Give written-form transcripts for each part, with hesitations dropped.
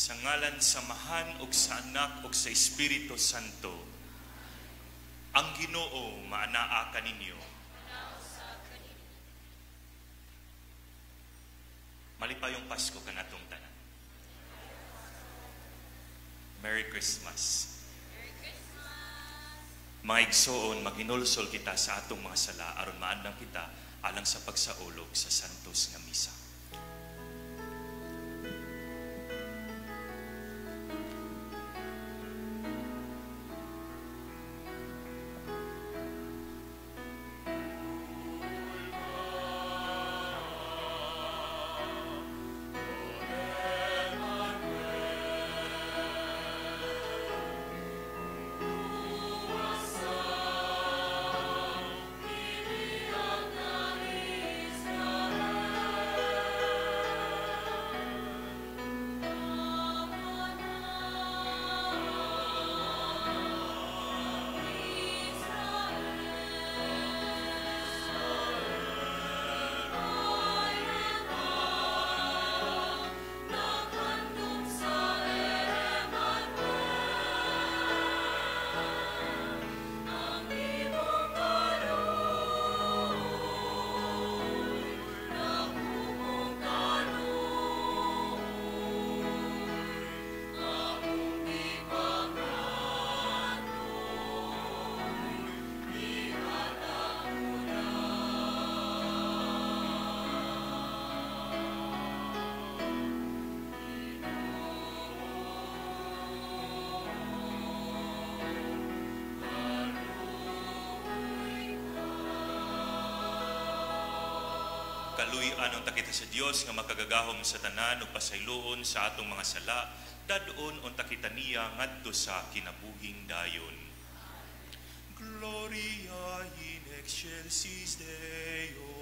Sa ngalan sa Amahan ug sa Anak ug sa Espiritu Santo. Ang Ginoo maanaa kaninyo. Malipayong Pasko kanatong tanan. Merry Christmas. Merry Christmas! Mga igsoon, maghinulsol kita sa atong mga sala aron maandang kita alang sa pagsaulog sa Santos nga Misa. Kaluy-an unta kita sa Dios nga makagagahom sa tanan ug pasayloon sa atong mga sala, dad-on unta kita niya ngadto sa kinabuhing dayon. Gloria in excelsis Deo.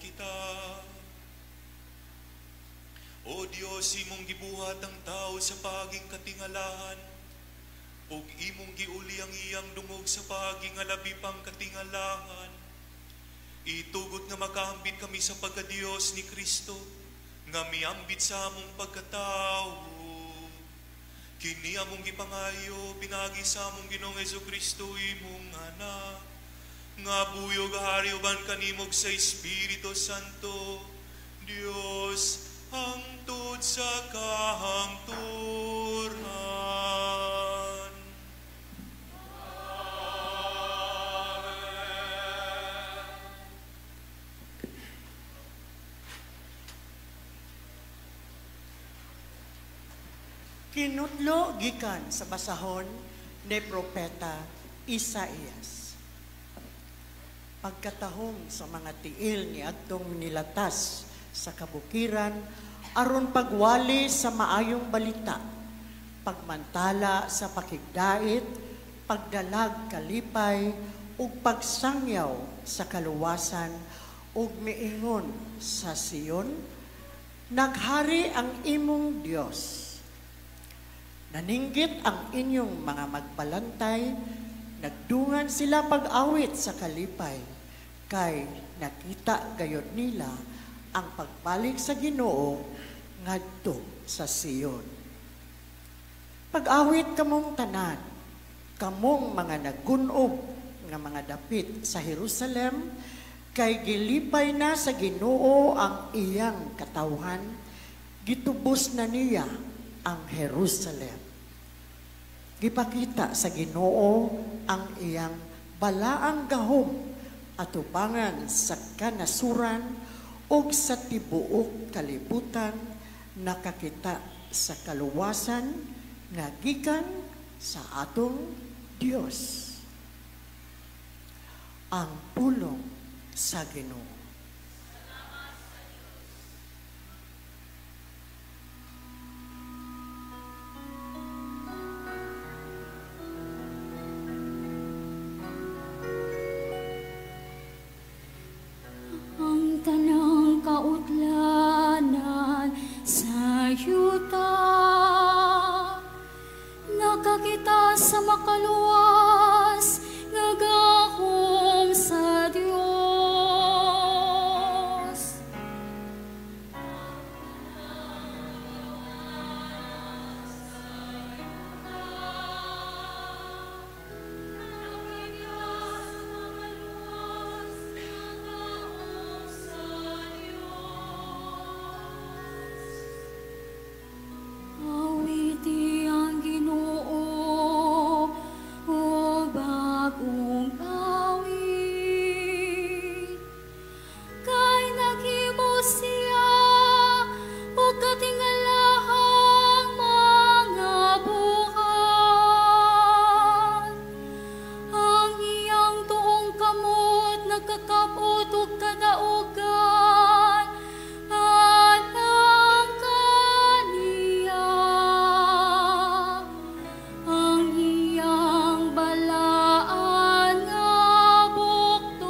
kita. O Dios, imong gibuhat ang tao sa paging katingalahan, ug imong giuli ang iyang dungog sa paging nga labi pang katingalahan. Itugot nga makaambit kami sa pagka-Dios ni Kristo, nga miambit sa among pagkatao. Kini among gipangayo, pinagi sa among Ginoong Hesukristo, imong anak, nga buyog hari uban kanimog sa Espiritu Santo, Dios, hangtod sa kahangturan. Amen. Kinutlo gikan sa basahon ni Propeta Isaías. Pagkatahom sa mga tiil ni adtong nilatas sa kabukiran aron pagwali sa maayong balita, pagmantala sa pakigdait, pagdalag kalipay ug pagsangyaw sa kaluwasan ug miingon sa Sion, naghari ang imong Dios. Naninggit ang inyong mga magbalantay, nagdungan sila pag-awit sa kalipay, kay nakita gayod nila ang pagbalik sa Ginoo ngadto sa Sion. Pag-awit kamong tanan, kamong mga naggunob nga mga dapit sa Jerusalem, kay gilipay na sa Ginoo ang iyang katawhan, gitubos na niya ang Jerusalem. Gipakita sa Ginoo ang iyang balaang gahom atubangan sa kanasuran ug sa tibuok kalibutan, nakakita sa kaluwasan nga gikan sa atong Dios. Ang pulong sa Ginoo. Ang tanang kautlanan sa yuta nakakita sa makaluwas nga gahom sa Dios. Awiti ang Ginoo og bagong awit, kay naghimo siya og katingalahang mga buhat. Ang iyang tuong kamot nagkakabot og kadaugan alang kaniya. Ang iyang balaan nga buktot.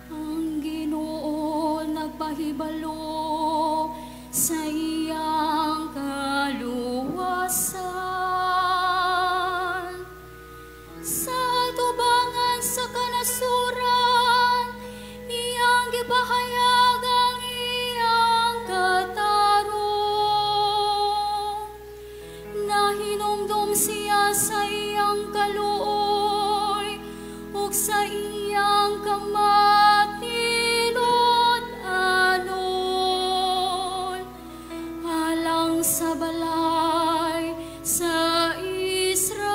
Ang Ginoo nagpahibalo sa iyang kaluwasan. Sa atubangan sa kanasuran, iyang gipahayag ang iyang katarong. Nahinumdom siya sa iyang kaluoy ug sa iyang kamatinud-anon alang sa balay sa Israel.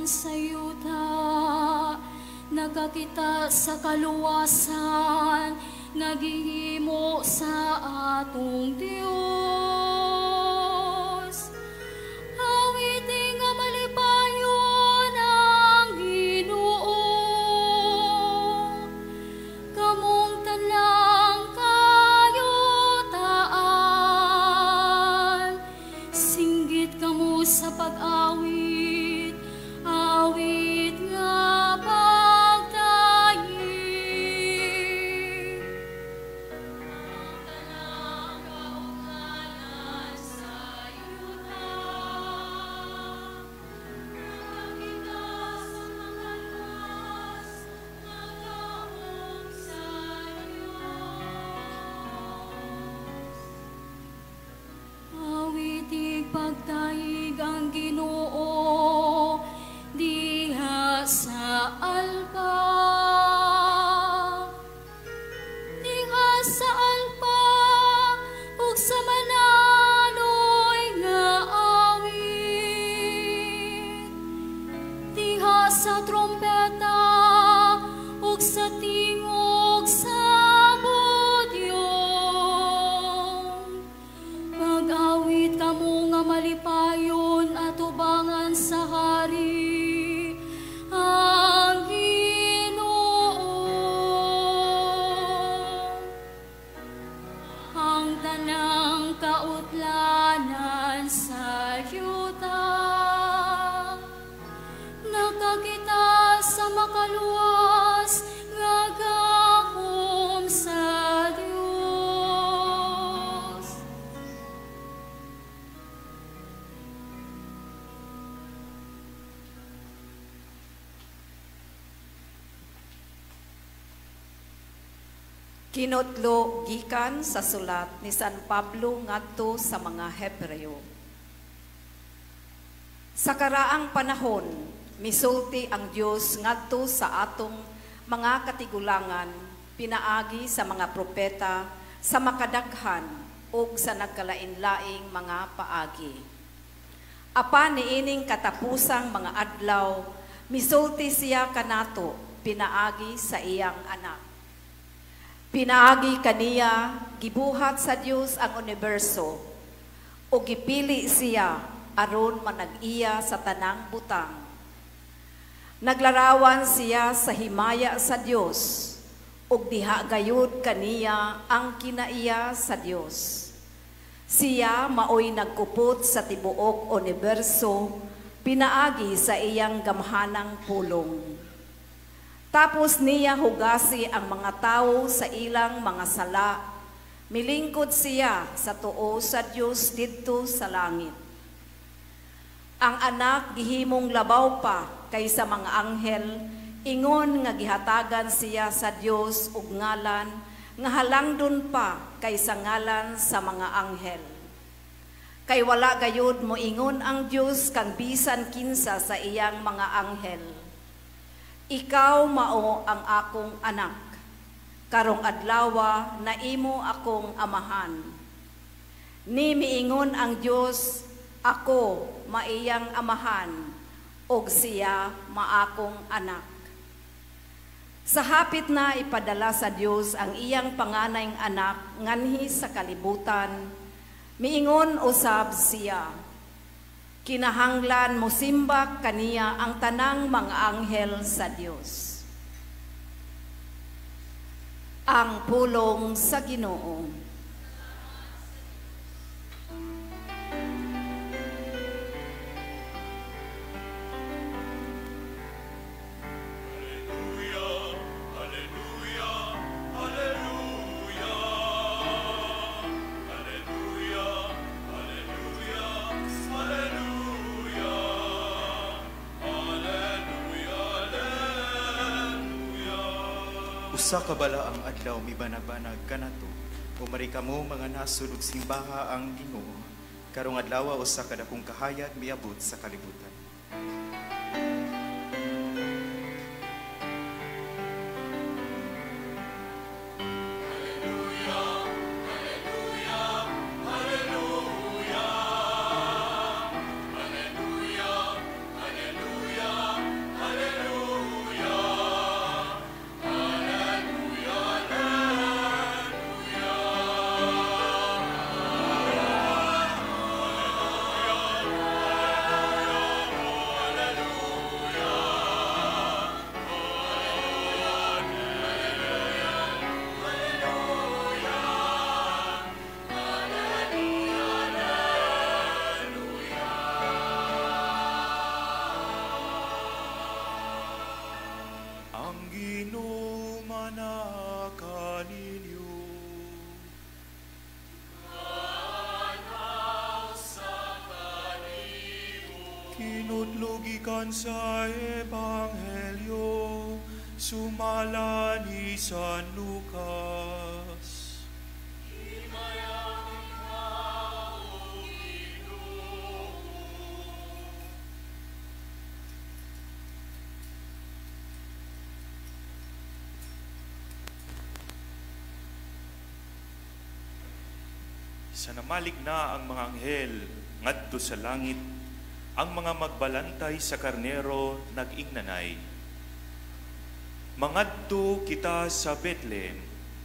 Sa yuta, nakakita sa kaluwasan nga gihimo sa atong Dios. Awitin nga malipayon ang Ginoo, kamong tanang kayutaan. Singgit kamo sa pag-awit, awit nga pagdaig. Ang tanang kauglanan sa yuta, nakakita sa makaluwas nga gahom sa Diyos. Awitig pagdaig ang Ginoo diha sa alpa. Diha sa alpa ug sa manaloy nga awit. Diha sa trompeta ug sa tingog sa budyong. Mag-awit kamo nga malipayon atubangan sa hari ang Ginoo. Ang tanang kautlanan sa yuta, nakakita sa makaluwas nga gahom sa Dios. Kinotlo gikan sa sulat ni San Pablo ngadto sa mga Hebreo. Sa karaang panahon, misulti ang Dios ngadto sa atong mga katigulangan pinaagi sa mga propeta sa makadaghan ug sa nagkalain-laing mga paagi. Apan niining katapusang mga adlaw, misulti siya kanato pinaagi sa iyang anak. Pinaagi kaniya gibuhat sa Dios ang universo ug gipili siya aron manag-iya sa tanang butang. Naglarawan siya sa himaya sa Dios ug diha gayud kaniya ang kinaiya sa Dios. Siya maoy nagkupot sa tibuok universo pinaagi sa iyang gamhanang pulong. Tapos niya hugasi ang mga tao sa ilang mga sala. Milingkod siya sa tuo sa Dios didto sa langit. Ang anak gihimong labaw pa kaysa mga anghel, ingon nga gihatagan siya sa Dios ug ngalan nga halangdon pa kaysa ngalan sa mga anghel. Kay wala gayud moingon ang Dios kang bisan kinsa sa iyang mga anghel. Ikaw mao ang akong anak, karong adlawa na imo akong amahan. Ni miingon ang Dios, ako maiyang amahan, og siya maakong anak. Sa hapit na ipadala sa Dios ang iyang panganayng anak nganhi sa kalibutan, miingon usab siya, kinahanglan mosimbak kaniya ang tanang mga anghel sa Dios. Ang pulong sa Ginoo. Usa ka bala ang adlaw mibanag-banag kanato, umari kamo mga nasod ug simbaha ang Ginoo. Karong adlaw usa ka dakong kahayag miabot sa kalibutan. Kinutlo gikan sa Ebanghelyo sumala ni San Lucas. Sa namalig na ang mga anghel ngadto sa langit, ang mga magbalantay sa karnero nag-ingnanay, "Mangadto kita sa Bethlehem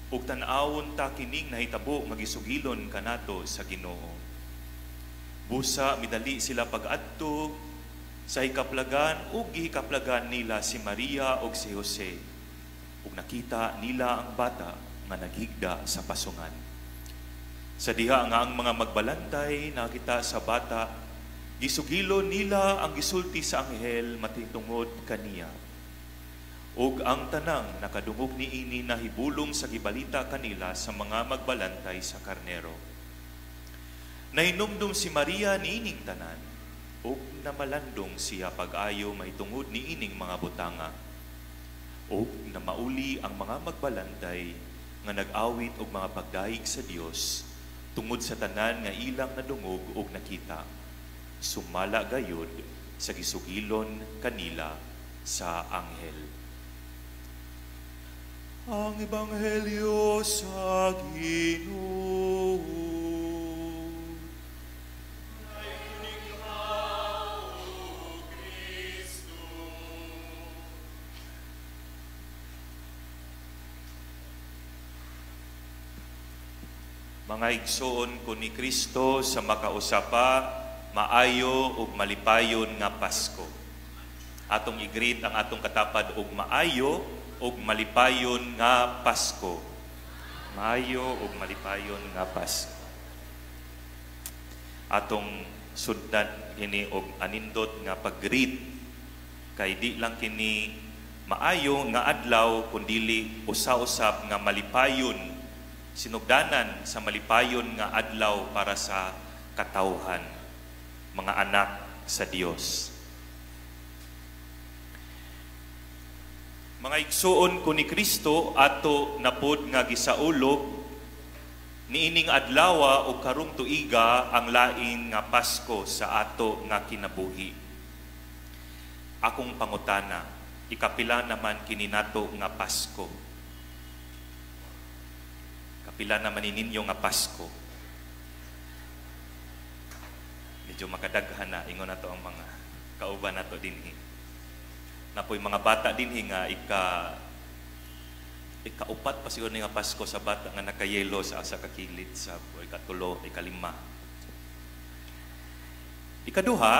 ug tan-awon ta kining nahitabo nga gisugilon kanato sa Ginoo." Busa midali sila pag-adto sa hikaplagan ug gihikaplagan nila si Maria ug si Jose, ug nakita nila ang bata nga naghigda sa pasungan. Sa diha nga ang mga magbalantay nakita sa bata, gisugilo nila ang gisulti sa anghel matitungod kaniya. Ug ang tanang nakadungog niini nahibulong sa gibalita kanila sa mga magbalantay sa karnero. Nahinumdum si Maria niining tanan, ug namalandong siya pag-ayo mahitungod niining mga butanga. Ug namauli ang mga magbalantay nga nag-awit og mga pagdayeg sa Dios tungod sa tanan nga ilang nadungog ug nakita, sumala gayud sa gisugilon kanila sa anghel. Ang Ebanghelyo sa Ginoo. Mga igsoon ko ni Kristo sa makausapa, maayo ug malipayon nga Pasko. Atong i-greet ang atong katapad og maayo ug malipayon nga Pasko. Maayo ug malipayon nga Pasko. Atong sundan kini og anindot nga pag-greet, kay di lang kini maayo nga adlaw kundili usa-usab nga malipayon, sinugdanan sa malipayon nga adlaw para sa katawhan, mga anak sa Dios. Mga igsuon ko ni Kristo, ato napod nga gisaulog niining adlawa o karong tuiga ang lain nga Pasko sa ato nga kinabuhi. Akong pangutana, ikapila naman kini nato nga Pasko? Kapila naman ninyo nga Pasko? Medyo makadaghan na, ingon nato ang mga kauban nato dinhi. Napoy mga bata dinhi nga ikaupat pa siguro nga Pasko sa bata nga nakayelo sa asa kakilid sa o ikatulo, ikalima. Ikaduha,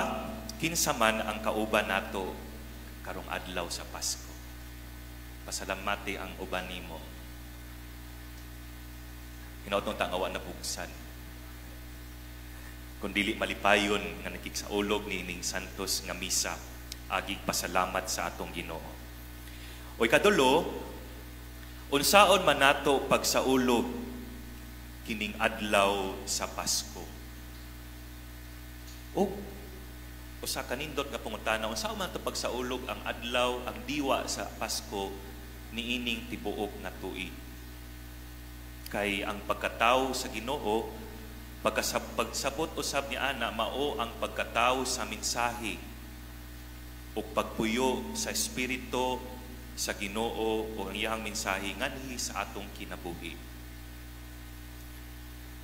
kinsa man ang kauban nato karong adlaw sa Pasko? Pasalamati ang uban nimo. Hinautong tangawa na bugsan. Kung dili malipayon nga nakiksaulog ni ining Santos nga misa, agig pasalamat sa atong Ginoo. O ikadulo, unsaon man nato pagsaulog kining adlaw sa Pasko? O usa kanindot nga pangutana, unsaon man nato pagsaulog ang adlaw, ang diwa sa Pasko niining tibuok nga tuig? Kay ang pagkatao sa Ginoo, pagsabot usab ni ana, mao ang pagkatao sa mensahe o pagpuyo sa espiritu sa Ginoo o ang iyang mensahe nganhi sa atong kinabuhi.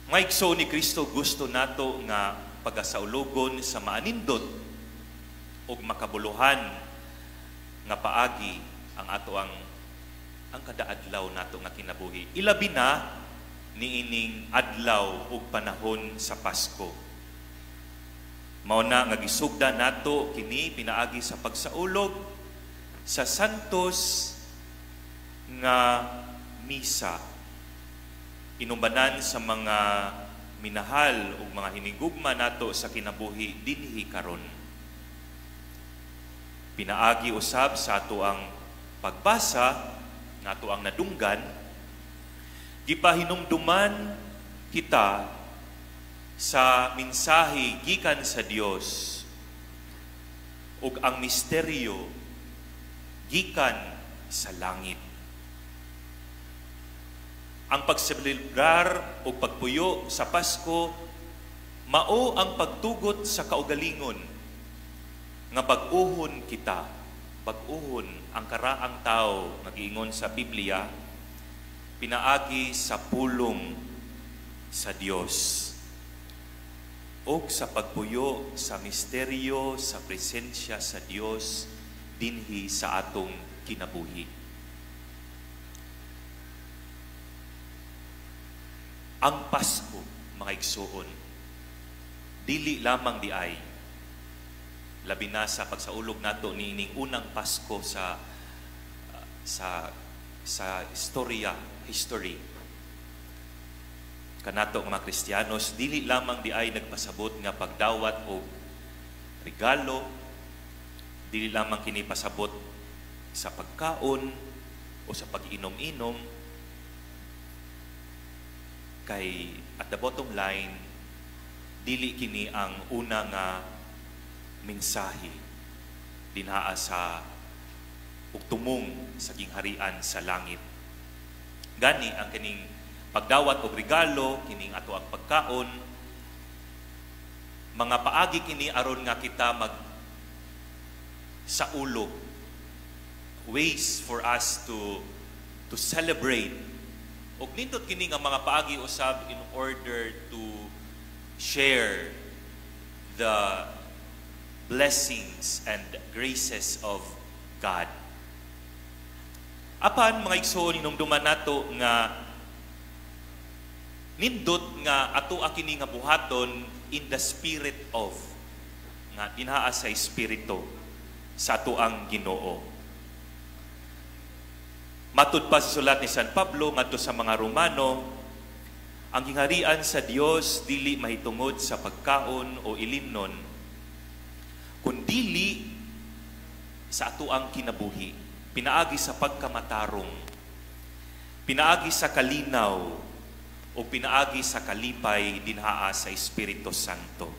Mga igsoon ni Kristo, gusto nato nga pagasaulugon sa maanindot ug makabuluhan nga paagi ang ato ang kadaadlaw nato nga kinabuhi. Ilabi na niining adlaw ug panahon sa Pasko. Mao na nga gisugda nato kini pinaagi sa pagsaulog sa Santos nga misa. Inumbanan sa mga minahal ug mga hinigugma nato sa kinabuhi dinhi karon. Pinaagi usab sa ato ang pagbasa, nato ang nadunggan, gipahinumduman kita sa mensahe gikan sa Dios Ug ang misteryo gikan sa langit. Ang pagselebrar o pagpuyo sa Pasko mao ang pagtugot sa kaugalingon nga bag-uhon kita, bag-uhon ang karaang tao nga giingon sa Biblia pinaagi sa pulong sa Dios o sa pagpuyo sa misteryo sa presensya sa Dios dinhi sa atong kinabuhi. Ang Pasko, mga igsuon, dili lamang di ay labi na sa pagsaulog nato niining unang Pasko sa sa sa istorya, history kanato nga mga Kristiyanos, dili lamang di ay nagpasabot nga pagdawat og regalo, dili lamang kini pasabot sa pagkaon o sa pag-inom-inom, kay at the bottom line, dili kini ang una nga mensahe dinhaa sa ug tumong sa gingharian sa langit. Gani ang kining pagdawat og regalo, kining ato ang pagkaon, mga paagi kini aron nga kita mag sa ulo, ways for us to celebrate. Og nindot kini nga mga paagi usab in order to share the blessings and graces of God. Apan, mga igsoon, hinumduman nato nga nindot nga ato kini nga buhaton in the spirit of, nga dinhaa sa espiritu sa ato ang Ginoo. Matud pa sa sulat ni San Pablo ngadto sa mga Romano, ang gingharian sa Dios dili mahitungod sa pagkaon o ilimnon, kundili sa ato ang kinabuhi, pinaagi sa pagkamatarong, pinaagi sa kalinaw, o pinaagi sa kalipay dinhaa sa Espiritu Santo.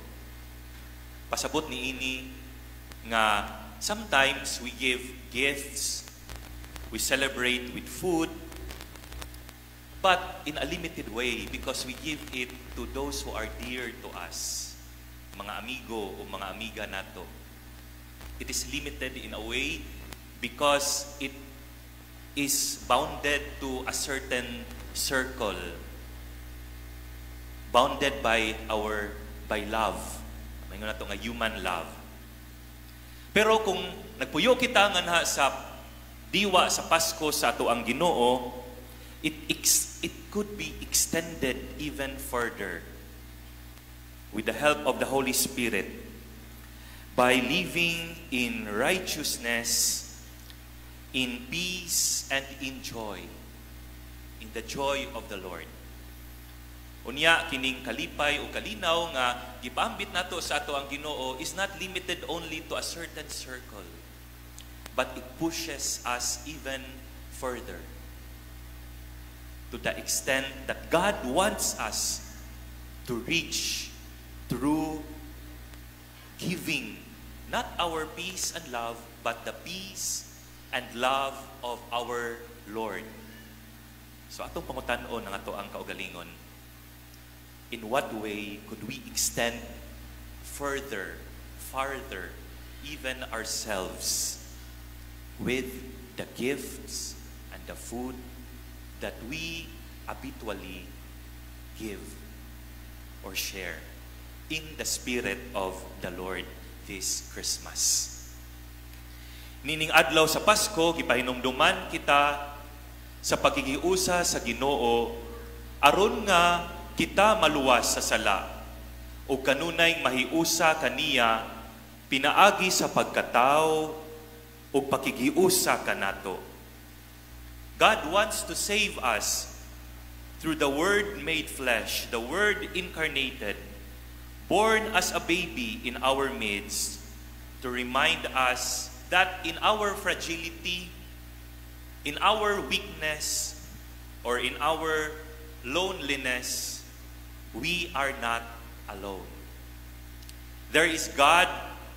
Pasabot ni ini nga sometimes we give gifts, we celebrate with food, but in a limited way because we give it to those who are dear to us, mga amigo o mga amiga nato. It is limited in a way because it is bounded to a certain circle, bounded by love. Maingon nato nga human love. Pero kung nagpuyo kita nganha sa diwa sa Pasko sa ato ang Ginoo, it could be extended even further with the help of the Holy Spirit by living in righteousness, in peace, and in joy, in the joy of the Lord. Unya, kining kalipay o kalinaw nga gipaambit nato sa ato ang Ginoo is not limited only to a certain circle, but it pushes us even further to the extent that God wants us to reach through giving not our peace and love, but the peace and love of our Lord. So atong pangutan-on ang ato ang kaugalingon. In what way could we extend further, farther, even ourselves with the gifts and the food that we habitually give or share in the spirit of the Lord this Christmas? Nining adlaw sa Pasko, gipahinumduman kita sa pagkikiusa sa Ginoo aron nga kita maluwas sa sala o kanunay mahiusa kaniya pinaagi sa pagkatao o pakikiusa kanato. God wants to save us through the Word made flesh, the Word incarnated, born as a baby in our midst, to remind us that in our fragility, in our weakness, or in our loneliness, we are not alone. There is God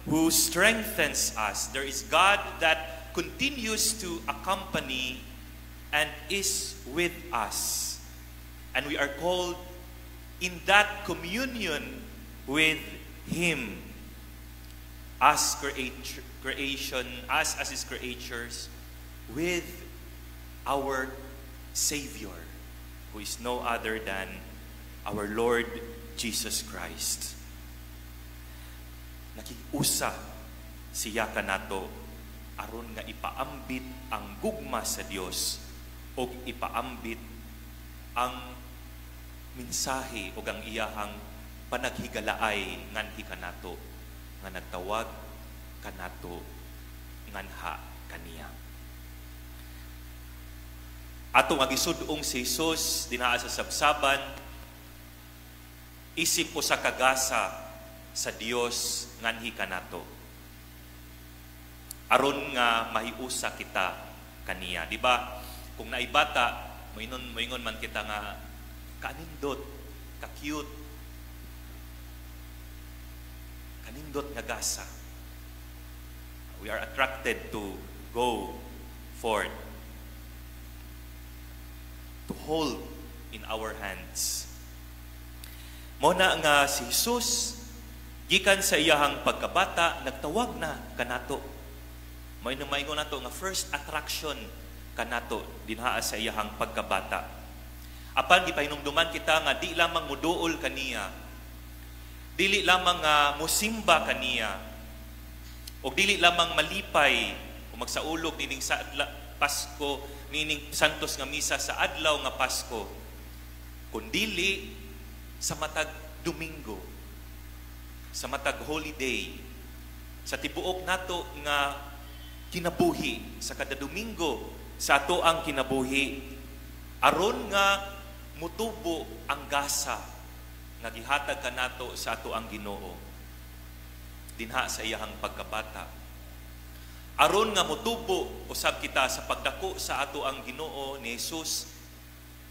who strengthens us. There is God that continues to accompany and is with us. And we are called in that communion with Him as creation, us as His creatures, with our Savior, who is no other than our Lord Jesus Christ. Nakiusa siya kanato aron nga ipaambit ang gugma sa Dios o ipaambit ang mensahe o ang iyahang panaghigalaay nganhi kanato nga nagtawag kanato nganha kaniya. Ato nga gisud-ong si Jesus dinha sa sabsaban isip usa ka gasa sa Dios nganhi kanato, aron nga mahiusa kita kaniya. Di ba? Kung naay bata, moingon moingon man kita nga kanindot, ka-cute, kanindot nga gasa. We are attracted to go forth, to hold in our hands. Mao na nga si Jesus, gikan sa iyahang pagkabata, nagtawag na kanato. May maingon nato nga first attraction kanato dinha sa iyahang pagkabata. Apan gipahinumduman kita nga di lamang muduol kaniya, dili lamang nga musimba kaniya, o dili lamang malipay o magsaulog nining sa Pasko, nining Santos nga Misa sa adlaw nga Pasko, kundili sa matag Domingo, sa matag holiday, sa tibuok nato nga kinabuhi, sa kada Domingo sa ato ang kinabuhi, aron nga mutubo ang gasa nga gihatag kanato sa ato ang Ginoo dinha sa iyahang pagkabata, aron nga mutubo usab kita sa pagdako sa ato ang Ginoo ni Jesus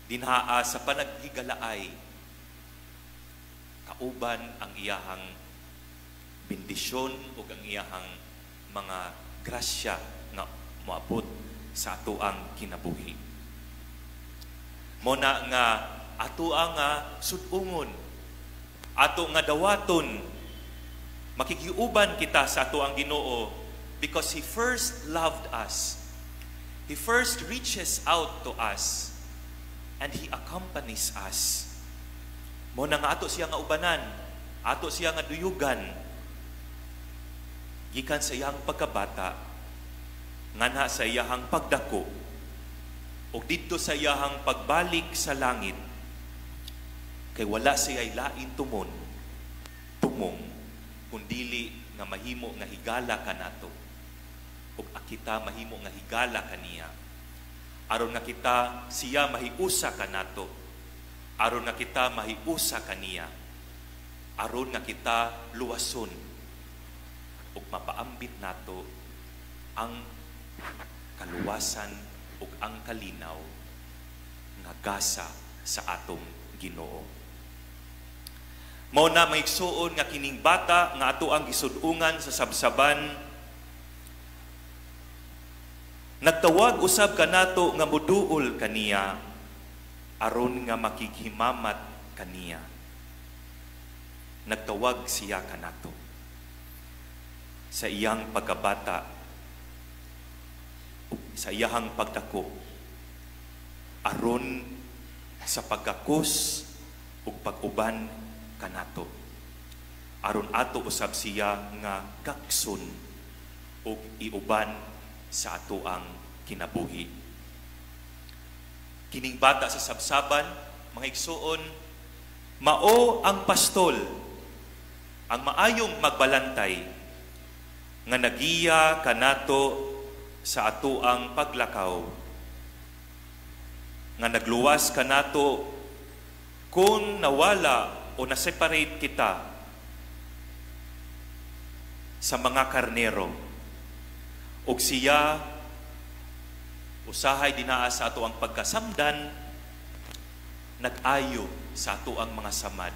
dinhaa sa panaghigalaay kauban ang iyahang bendisyon ug ang iyahang mga grasya nga moabot sa ato ang kinabuhi. Mao na nga ato ang nga sud-ungon, ato nga dawaton, makikiuban kita sa ato ang Ginoo because He first loved us. He first reaches out to us and He accompanies us. Mao na nga ato siya nga ubanan, ato siya nga duyugan, gikan sa iyang pagkabata, nganha sa iyahang pagdako, ug didto sa iyahang pagbalik sa langit, kay wala siya lain tumong kundili nga mahimo nga higala kanato ug kita mahimo nga higala kaniya, aron nga kita siya mahiusa kanato, aron nga kita mahiusa kaniya, aron nga kita luwason ug mapaambit nato ang kaluwasan ug ang kalinaw nga gasa sa atong Ginoo. Mao na, mga igsuon, nga kining bata nga ato ang gisud-ungan sa sabsaban nagtawag usab kanato nga muduol kaniya aron nga makighimamat kaniya. Nagtawag siya kanato sa iyang pagkabata, sa iyahang pagdako, aron sa pagkakos ug pag-uban kanato, aron ato usab siya nga gakson ug iuban sa ato ang kinabuhi. Kining bata sa sabsaban, mga igsuon, mao ang pastol, ang maayong magbalantay nga nagiya kanato sa ato ang paglakaw, nga nagluwas kanato kung nawala o na-separate kita sa mga karnero. Og siya usahay dinaa sa ato ang pagkasamdan, nag-ayo sa ato ang mga samad.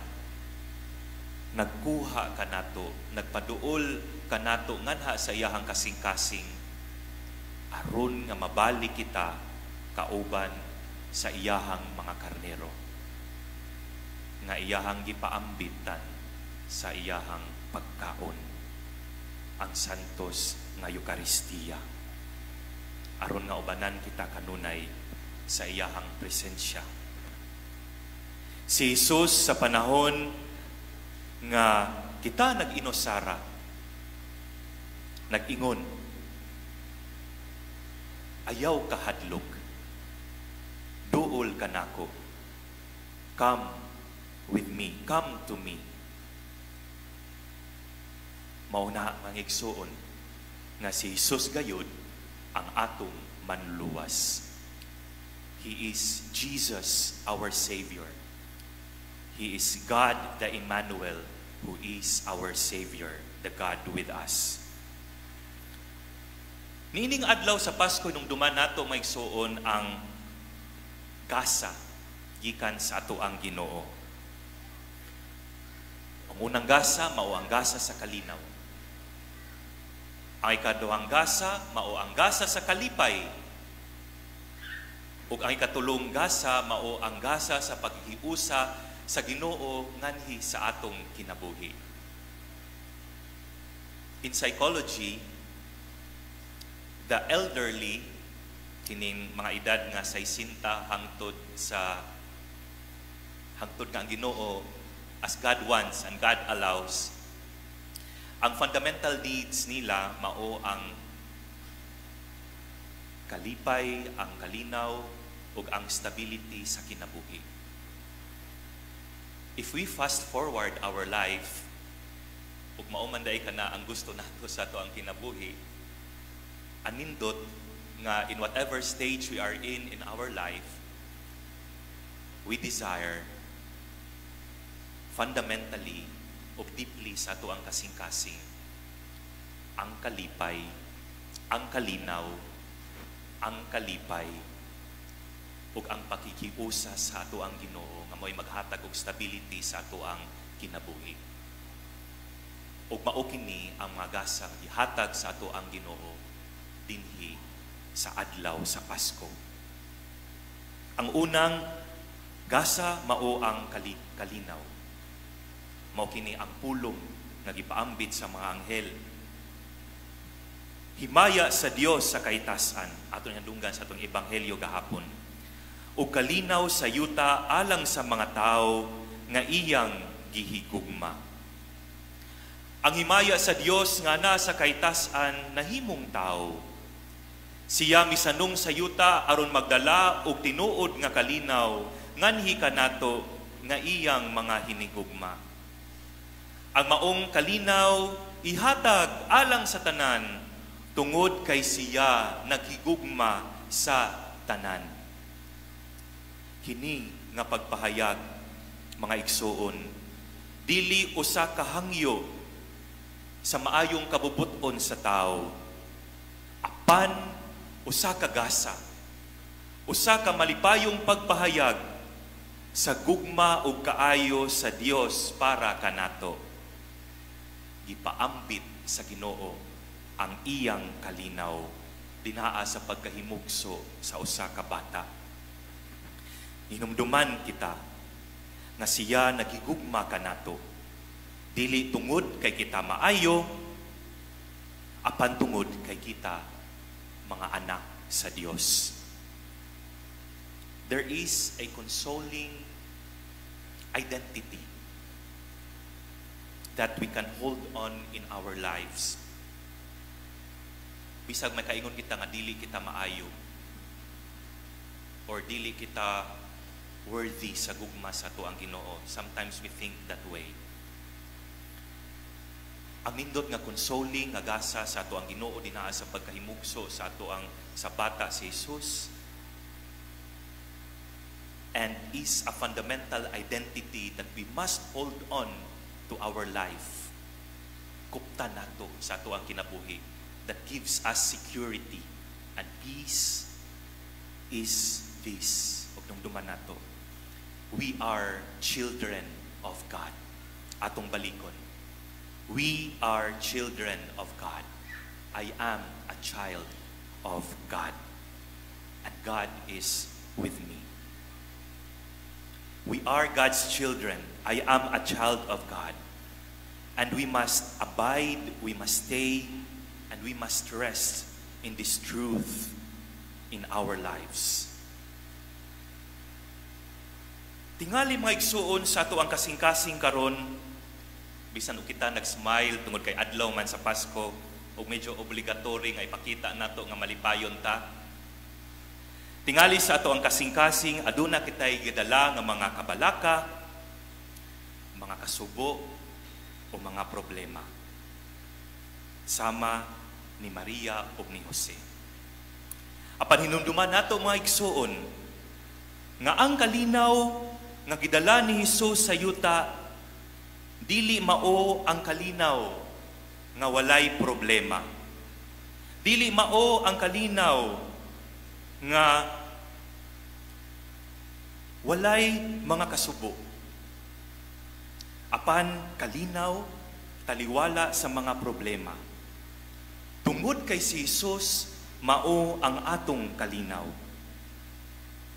Nagkuha kanato, nagpaduol kanato nganha sa iyahang kasing-kasing aron nga mabalik kita kauban sa iyahang mga karnero nga iyahang gipaambitan sa iyahang pagkaon, ang santos nga Eukaristiya, aron nga ubanan kita kanunay sa iyahang presensya. Si Jesus, sa panahon nga kita nag-inusara, nag-ingon, "Ayaw kahadlok, duol kanako, come with me, come to me." Mao na, mga igsuon, nga si Jesus gayud ang atong manluwas. He is Jesus, our Savior. He is God the Emmanuel, who is our Savior, the God with us. Niining adlaw sa Pasko, hinumduman nato, mga igsuon, ang gasa gikan sa atoang Ginoo. Ang unang gasa mao ang gasa sa kalinaw. Ang ikaduhang gasa mao ang gasa sa kalipay. Ug ang ikatulong gasa mao ang gasa sa paghiusa sa Ginoo nganhi sa atong kinabuhi. In psychology, the elderly, kining mga edad nga 60 hangtod sa hangtod nga ang Ginoo, as God wants and God allows, ang fundamental needs nila mao ang kalipay, ang kalinaw, ug ang stability sa kinabuhi. If we fast forward our life, ug mao man diay kana ang gusto nato sa atoang kinabuhi, anindot nga in whatever stage we are in our life, we desire fundamentally o deeply sa atoang kasing-kasing ang kalipay, ang kalinaw, ang kalipay, ug ang pakikiusa sa atoang Ginoo nga mo'y maghatag og stability sa atoang kinabuhi. Ug mao kini ang mga gasa nga gihatag sa atoang Ginoo dinhi sa adlaw sa Pasko. Ang unang gasa mao ang kalinaw. Mao kini ang pulong nga gipaambit sa mga anghel. "Himaya sa Dios sa kaitasan," ato nadunggan sa atong ebanghelyo gahapon, "ug kalinaw sa yuta alang sa mga tao nga iyang gihigugma." Ang himaya sa Dios nga nasa kaitasan nahimong tao. Siya misanong sa yuta aron magdala og tinuod nga kalinaw nganhi kanato nga iyang mga hinigugma. Ang maong kalinaw ihatag alang sa tanan tungod kay siya naghigugma sa tanan. Kini nga pagpahayag, mga igsuon, dili usa ka hangyo sa maayong kabubut-on sa tao, apan usa ka gasa, usa ka malipayong pagpahayag sa gugma ug kaayo sa Dios para kanato. Gipaambit sa Ginoo ang iyang kalinaw dinaa sa pagkahimugso sa usa ka bata. Hinumduman kita nga siya nagigugma kanato. Dili tungod kay kita maayo, apan tungod kay kita mga anak sa Dios. There is a consoling identity that we can hold on in our lives. Bisag may kaingon kita nga dili kita maayo or dili kita worthy sa gugma sa atoang Ginoo. Sometimes we think that way. Ang nindot nga consoling nga gasa sa atoang Ginoo dinaa sa pagkahimugso sa atoang sa bata si Jesus and is a fundamental identity that we must hold on to our life. Kupta nato sa atoang kinabuhi that gives us security and peace is this. Ug hinumduman nato, we are children of God. Atong balikon. We are children of God. I am a child of God. And God is with me. We are God's children. I am a child of God. And we must abide, we must stay, and we must rest in this truth in our lives. Tingali, mga igsuon, sa ato ang kasing-kasing karon, bisan og kita nag-smile tungod kay adlaw man sa Pasko ug medyo obligatory nga ipakita nato nga malipayon ta. Tingali sa ato ang kasing-kasing, aduna kitay gidala nga mga kabalaka, mga kasubo o mga problema. Sama ni Maria ug ni Jose. Apan hinumduman nato, mga igsuon, nga ang kalinaw nga gidala ni Hesus sa yuta dili mao ang kalinaw nga walay problema. Dili mao ang kalinaw nga walay mga kasubo. Apan kalinaw taliwala sa mga problema. Tungod kay si Jesus mao ang atong kalinaw.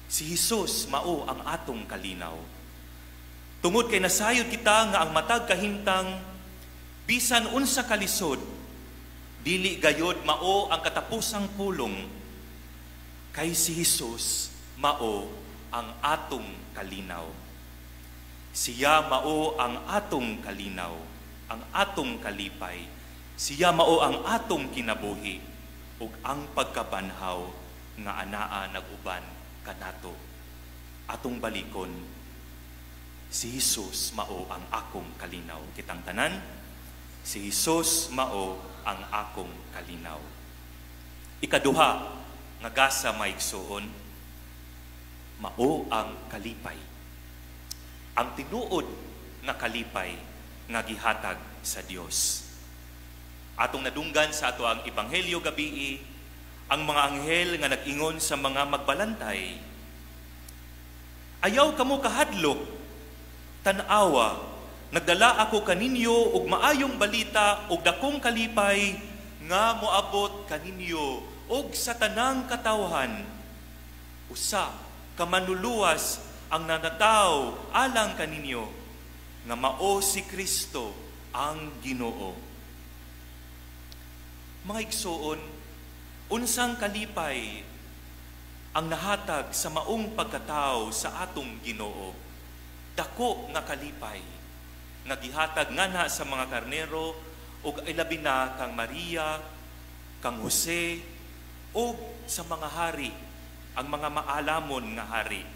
Si Jesus mao ang atong kalinaw. Tungod kay nasayod kita nga ang matag kahimtang, bisan unsa kalisod, dili gayod mao ang katapusang pulong, kay si Jesus mao ang atong kalinaw. Siya mao ang atong kalinaw, ang atong kalipay. Siya mao ang atong kinabuhi ug ang pagkabanhaw nga anaa nag-uban kanato. Atong balikon, si Jesus mao ang akong kalinaw. Kitang tanan, si Jesus mao ang akong kalinaw. Ikaduha nga gasa, mga igsuon, mao ang kalipay. Ang tinuod nga kalipay nga gihatag sa Dios. Atong nadunggan sa ato ang ebanghelyo gabii, ang mga anghel nga nag-ingon sa mga magbalantay, "Ayaw kamo kahadlok, tan-awa, nagdala ako kaninyo og maayong balita og dakong kalipay nga moabot kaninyo og sa tanang katawhan. Usa ka manluluwas ang nanataw alang kaninyo nga mao si Kristo ang Ginoo." Mga igsuon, unsang kalipay ang nahatag sa maong pagkatao sa atong Ginoo? Dako nga kalipay nga gihatag nganha sa mga karnero ug ilabi na kang Maria, kang Jose ug sa mga hari, ang mga maalamon nga hari.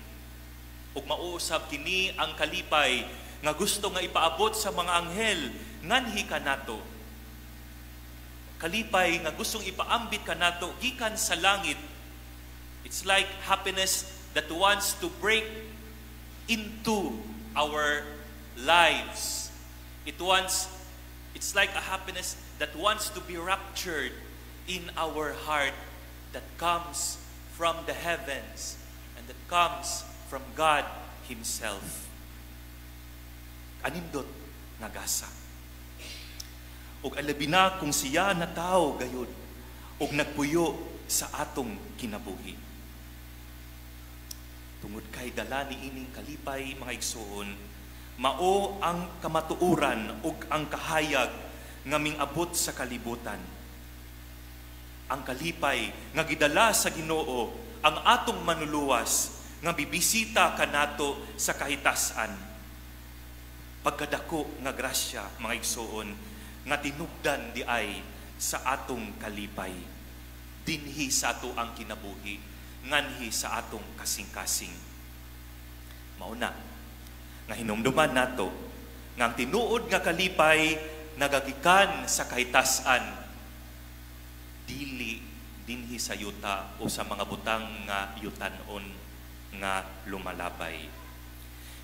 Ug mauusab kini ang kalipay nga gusto nga ipaabot sa mga anghel nganhi kanato. Kalipay nga gustong ipaambit kanato gikan sa langit. It's like happiness that wants to break into our lives. It's like a happiness that wants to be ruptured in our heart, that comes from the heavens and that comes from God Himself. Anindot nga gasa. Ug alabi na kung siya natawo gayud ug nagpuyo sa atong kinabuhi. Tungod kay dala ni ining kalipay, mga igsuon, mao ang kamatuoran ug ang kahayag nga mingabot sa kalibutan. Ang kalipay nga gidala sa Ginoo, ang atong manluluwas, nga bibisita kanato sa kahitasan. Pagkadako nga grasya, mga igsuon, nga tinubdan di ay sa atong kalipay dinhi sa ato ang kinabuhi, nganhi sa atong kasing-kasing. Mao na nga hinumduman nato nga ang tinuod nga kalipay nagagikan sa kahitasan, dili dinhi sa yuta o sa mga butang nga yutanon nga lumalabay.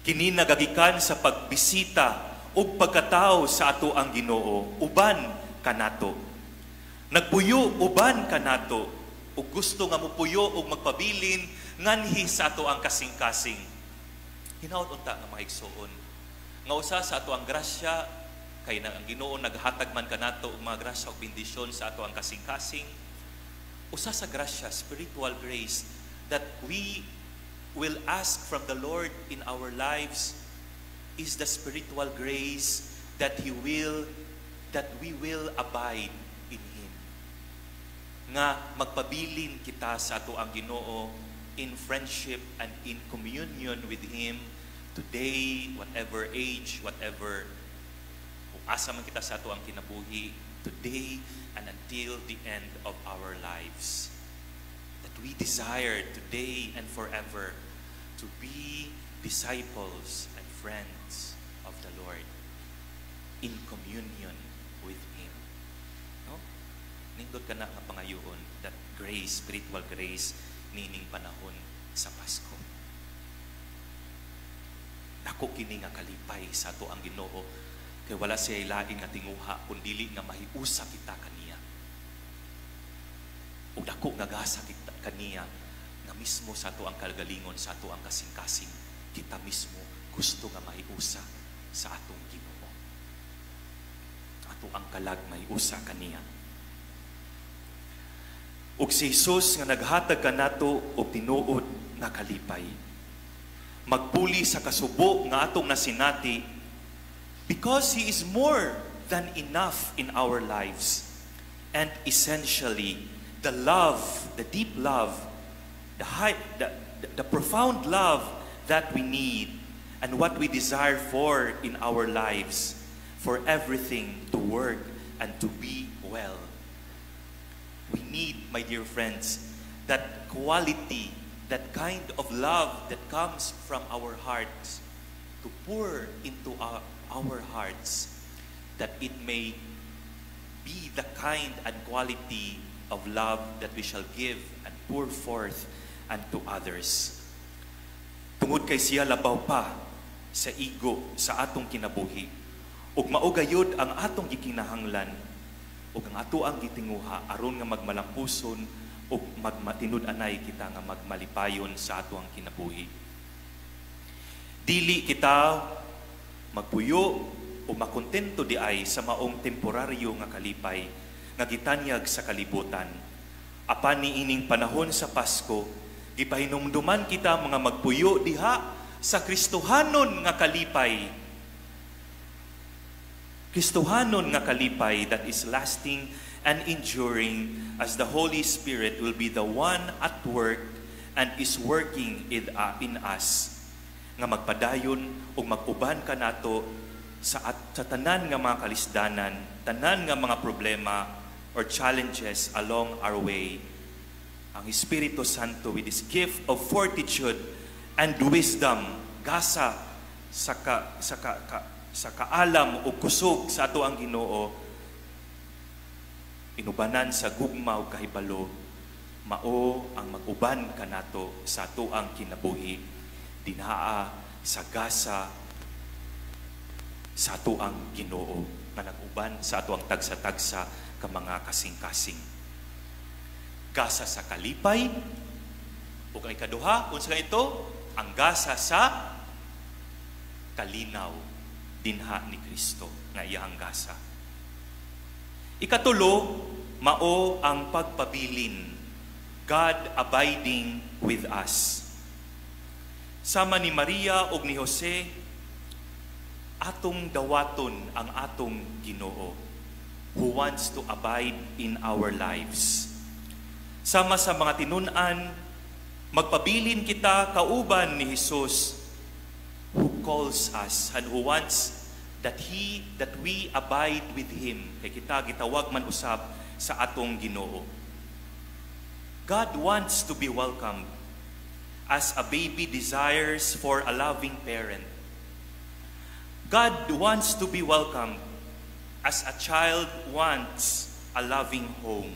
Kini nagagikan sa pagbisita ug pagkatao sa ato ang Ginoo uban kanato. Nagpuyo uban kanato ug gusto nga mupuyo ug magpabilin nganhi sa ato ang kasing-kasing. Hinaot unta nga, mga igsuon, Nga usa sa ato ang grasya kay na ang Ginoo naghatag man kanato og mga grasya ug bendisyon sa ato ang kasing-kasing. Usa sa grasya, spiritual grace that we will ask from the Lord in our lives is the spiritual grace that we will abide in Him. Nga magpabilin kita sa ato ang Ginoo in friendship and in communion with Him today, whatever age, whatever kung asa man kita sa ato ang kinabuhi, today and until the end of our lives. That we desire today and forever to be disciples and friends of the Lord in communion with Him. No? Nindot kana nga pangayoon, that grace, spiritual grace, nining panahon sa Pasko. Dako kini nga kalipay sa ato ang Ginoo kay wala siya lain nga tinguha kun dili nga mahiusa kita kaniya. Ug dako nga gasa kita kaniya nga mismo sa ato ang kagalingon, sa ato ang kasing-kasing, kita mismo gusto nga mahiusa sa atong Ginoo. Ato ang kalag mahiusa kaniya. Ug si Jesus nga naghatag kanato og tinuod nga kalipay. Magpuli sa kasubo nga atong nasinati because He is more than enough in our lives. And essentially, the love, the deep love, the, high, the profound love that we need and what we desire for in our lives, for everything to work and to be well. We need, my dear friends, that quality, that kind of love that comes from our hearts to pour into our hearts, that it may be the kind and quality of love that we shall give and pour forth unto others. Tungod kay siya labaw pa sa igo sa atong kinabuhi, ug mao gayud ang atong gikinahanglan ug ang ato ang gitinguha aron nga magmalampuson ug magmatinud-anay kita nga magmalipayon sa ato ang kinabuhi. Dili kita magpuyo o makontento di ay sa maong temporaryo nga kalipay nga gitanyag sa kalibutan. Apan niining panahon sa Pasko, gipahinumduman kita mga magpuyo diha sa Kristohanon nga kalipay. Kristohanon nga kalipay that is lasting and enduring, as the Holy Spirit will be the one at work and is working in us nga magpadayon ug mag-uban kanato sa tanan nga mga kalisdanan, tanan nga mga problema or challenges along our way. Ang Espiritu Santo with His gift of fortitude and wisdom, gasa sa kaalam o kusog sa ato ang Ginoo, inubanan sa gugma ug kahibalo, mao ang mag-uban kanato sa ato ang kinabuhi dinhaa sa gasa sa ato ang Ginoo nga nag-uban sa ato ang tagsa-tagsa ka mga kasing-kasing. Gasa sa kalipay ug ang ikaduha, unsa ito? Ang gasa sa kalinaw dinha ni Kristo nga iyang gasa. Ikatulo, mao ang pagpabilin, God abiding with us. Sama ni Maria ug ni Jose, atong dawaton ang atong Ginoo who wants to abide in our lives. Sama sa mga tinun-an, magpabilin kita kauban ni Jesus who calls us and who wants that we abide with Him, kay kita gitawag man usab sa atong Ginoo. God wants to be welcomed as a baby desires for a loving parent. God wants to be welcomed as a child wants a loving home.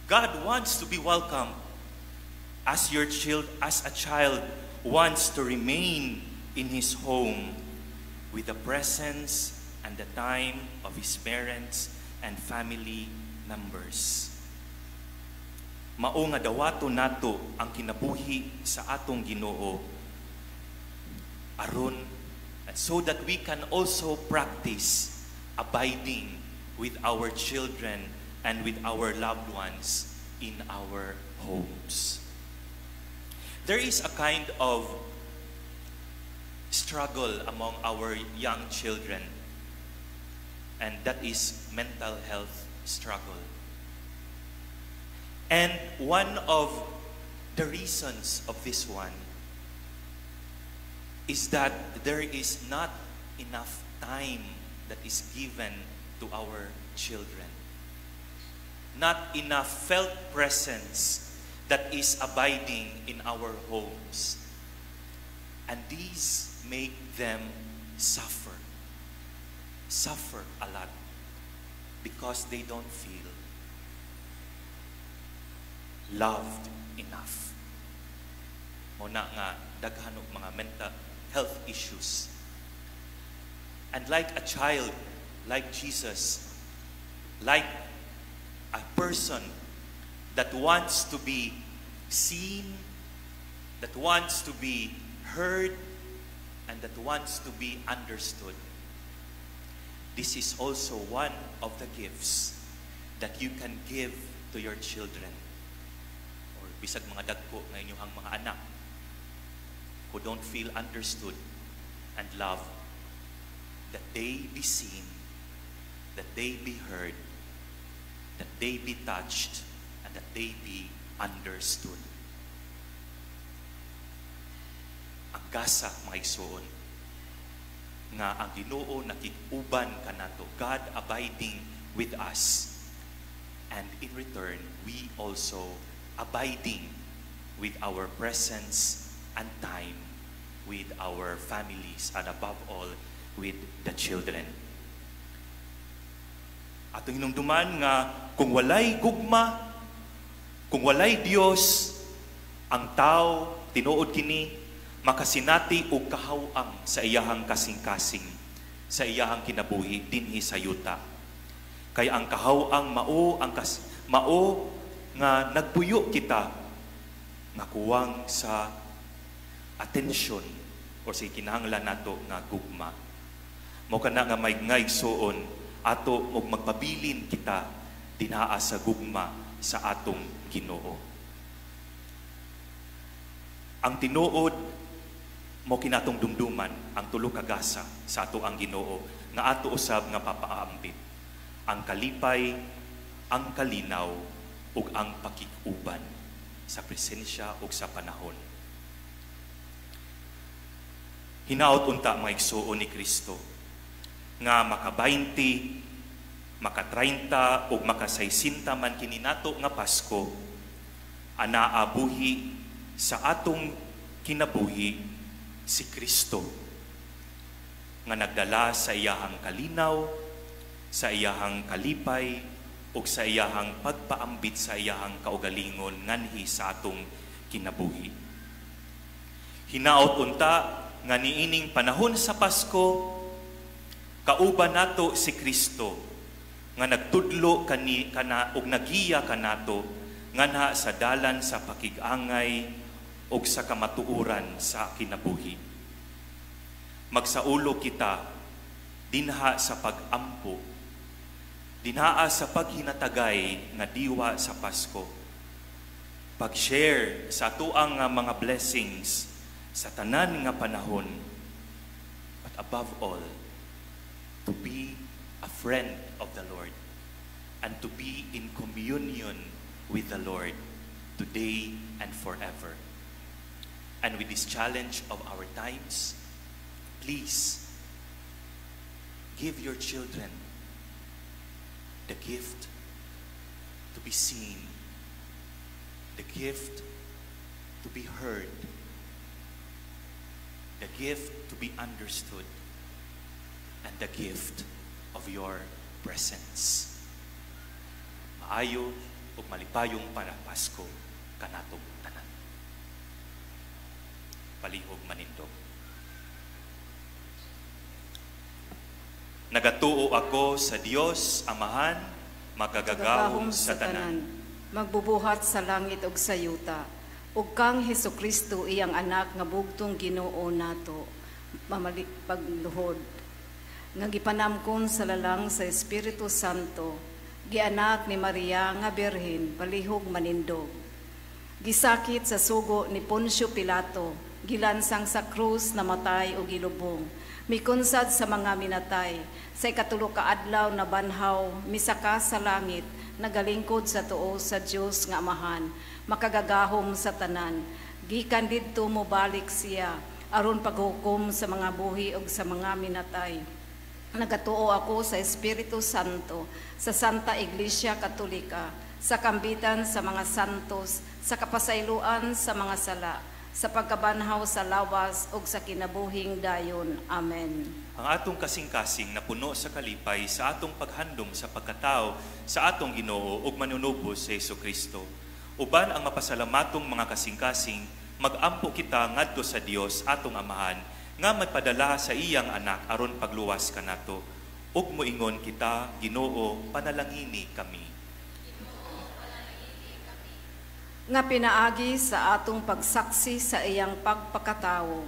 God wants to be welcomed as a child wants to remain in his home with the presence and the time of his parents and family members. Mao nga dawato nato ang kinabuhi sa atong Ginoo. Aron, and so that we can also practice abiding with our children and with our loved ones in our homes. There is a kind of struggle among our young children, and that is mental health struggle. And one of the reasons of this one is that there is not enough time that is given to our children. Not enough felt presence that is abiding in our homes. And these make them suffer. Suffer a lot because they don't feel loved enough. Mao na nga daghan og mga mental health issues. And like a child, like Jesus, like a person that wants to be seen, that wants to be heard, and that wants to be understood. This is also one of the gifts that you can give to your children or bisag mga dagko nga inyong mga anak who don't feel understood and loved, that they be seen, that they be heard, that they be touched, and that they be understood. Ang gasa, mga igsoon, nga ang Ginoo nakig-uban kanato, God abiding with us. And in return, we also abiding with our presence and time with our families and above all with the children. Atong hinumduman nga kung walay gugma, kung walay Dios, ang tao tinuod kini makasinati og kahaw-ang sa iyahang kasing-kasing, sa iyahang kinabuhi dinhi sa yuta. Kay ang kahaw-ang mao nga nagpuyo kita nga kuwang sa atensyon o sa kinahanglan nato nga gugma. Mao kana nga may nga igsuon, ato og magpabilin kita dinaa sa gugma sa atong Ginoo. Ang tinuod mao kinatong dumduman ang tulo ka gasa sa ato ang Ginoo nga ato usab nga papaambit: ang kalipay, ang kalinaw ug ang pakig-uban sa presensya ug sa panahon. Hinaot unta, mga igsuon ni Kristo, nga maka-20, maka-30 ug maka-60 man kini nato nga Pasko, anaa buhi sa atong kinabuhi si Kristo nga nagdala sa iyahang kalinaw, sa iyahang kalipay, ug sa iyahang pagpaambit sa iyahang kaugalingon nganhi sa atong kinabuhi. Hinaot unta nga niining panahon sa Pasko, kauban nato si Kristo nga nagtudlo kani kana ug nagiya kanato nganha sa dalan sa pakig-angay ug sa kamatuoran sa kinabuhi. Magsaulo kita dinha sa pag-ampo, dinhaa sa paghinatagay nga diwa sa Pasko. Pag-share sa atuang nga mga blessings sa tanan nga panahon. But above all, to be a friend of the Lord and to be in communion with the Lord today and forever. And with this challenge of our times, please give your children the gift to be seen, the gift to be heard, the gift to be understood, and the gift of your presence. Maayo ug malipayong para Pasko kanatong tanan. Palihog manindog. Nagatuo ako sa Dios Amahan, makagagahom sa tanan, magbubuhat sa langit ug sa yuta, ug kang Hesukristo, iyang anak nga bugtong Ginoo nato, Mamali pagluhod nga gipanamkon sa lalang sa Espiritu Santo, gianak ni Maria nga Birhen, palihog manindog. Gisakit sa sugo ni Poncio Pilato, gilansang sa krus, namatay o gilubong. Mikunsad sa mga minatay, sa ikatulo ka adlaw nabanhaw, misaka sa langit, nagalingkod sa tuo sa Dios nga Amahan, makagagahom sa tanan. Gikan didto mobalik siya, aron paghukom sa mga buhi ug sa mga minatay. Nagatuo ako sa Espiritu Santo, sa Santa Iglesia Katolika, sa kambitan sa mga santos, sa kapasayloan sa mga sala, sa pagkabanhaw sa lawas ug sa kinabuhing dayon. Amen. Ang atong kasing-kasing napuno sa kalipay sa atong paghandom sa pagkatao sa atong Ginoo ug manunubos sa Hesukristo. Uban ang mapasalamatong mga kasing-kasing, magampo kita ngadto sa Dios atong Amahan nga magpadala sa iyang anak aron pagluwas kanato. Ug moingon kita, Ginoo, panalangini kami. Nga pinaagi sa atong pagsaksi sa iyang pagpakatawo,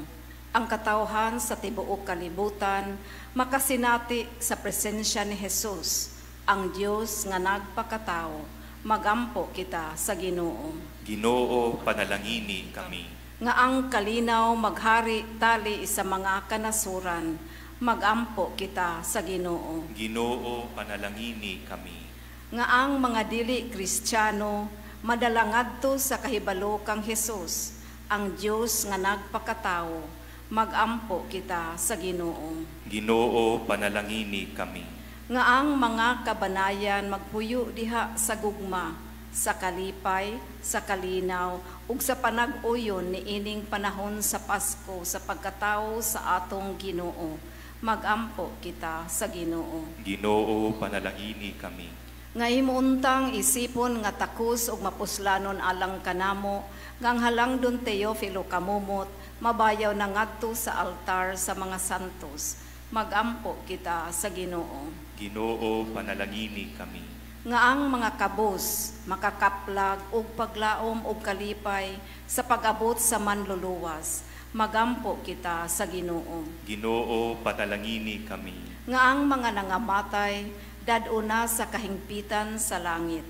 ang katawhan sa tibuok kalibutan makasinati sa presensya ni Jesus, ang Dios nga nagpakatawo. Magampo kita sa Ginoo. Ginoo, panalangini kami. Nga ang kalinaw maghari tali sa mga kanasuran, magampo kita sa Ginoo. Ginoo, panalangini kami. Nga ang mga dili Kristiyano madala ngadto sa kahibalo kang Hesus, ang Dios nga nagpakatawo, magampo kita sa Ginoo. Ginoo, panalangini kami. Nga ang mga kabanayan magpuyo diha sa gugma, sa kalipay, sa kalinaw, ug sa panag-uyon niining panahon sa Pasko sa pagkatawo sa atong Ginoo. Magampo kita sa Ginoo. Ginoo, panalangini kami. Nga imuuntang isipon nga takos ug mapuslanon alang kanamo, nga ang halangdon Teofilo kamumot, mabayaw na ngadto sa altar sa mga santos. Magampo kita sa Ginoo. Ginoo, panalangini kami. Nga ang mga kabus makakaplag og paglaom og kalipay sa pag-abot sa manluluwas. Magampo kita sa Ginoo. Ginoo, panalangini kami. Nga ang mga nangamatay dad-una sa kahingpitan sa langit.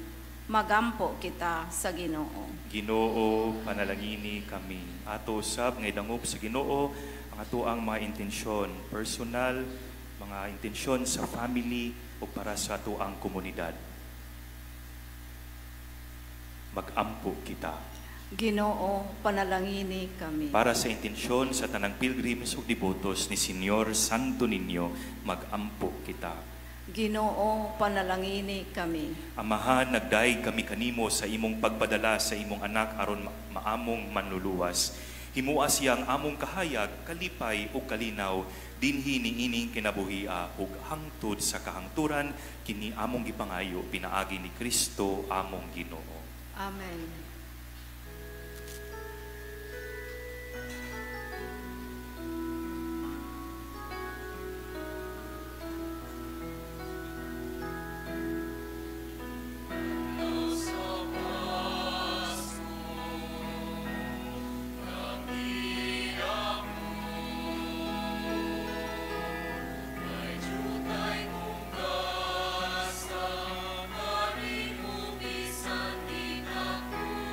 Magampo kita sa Ginoo. Ginoo, panalangini kami. Ato usab nga idangop sa Ginoo ang atoang mga intensyon personal, mga intensyon sa family o para sa atoang komunidad. Magampo kita. Ginoo, panalangini kami. Para sa intensyon sa tanang pilgrims ug debotos ni Señor Santo Niño, magampo kita. Ginoo, panalangini kami. Amahan, nagdaig kami kanimo sa imong pagpadala sa imong anak aron maamong manluluwas. Himua siya ang among kahayag, kalipay ug kalinaw dinhi niining kinabuhia ug hangtod sa kahangturan kini among gipangayo pinaagi ni Kristo among Ginoo. Amen. Bisan di ako.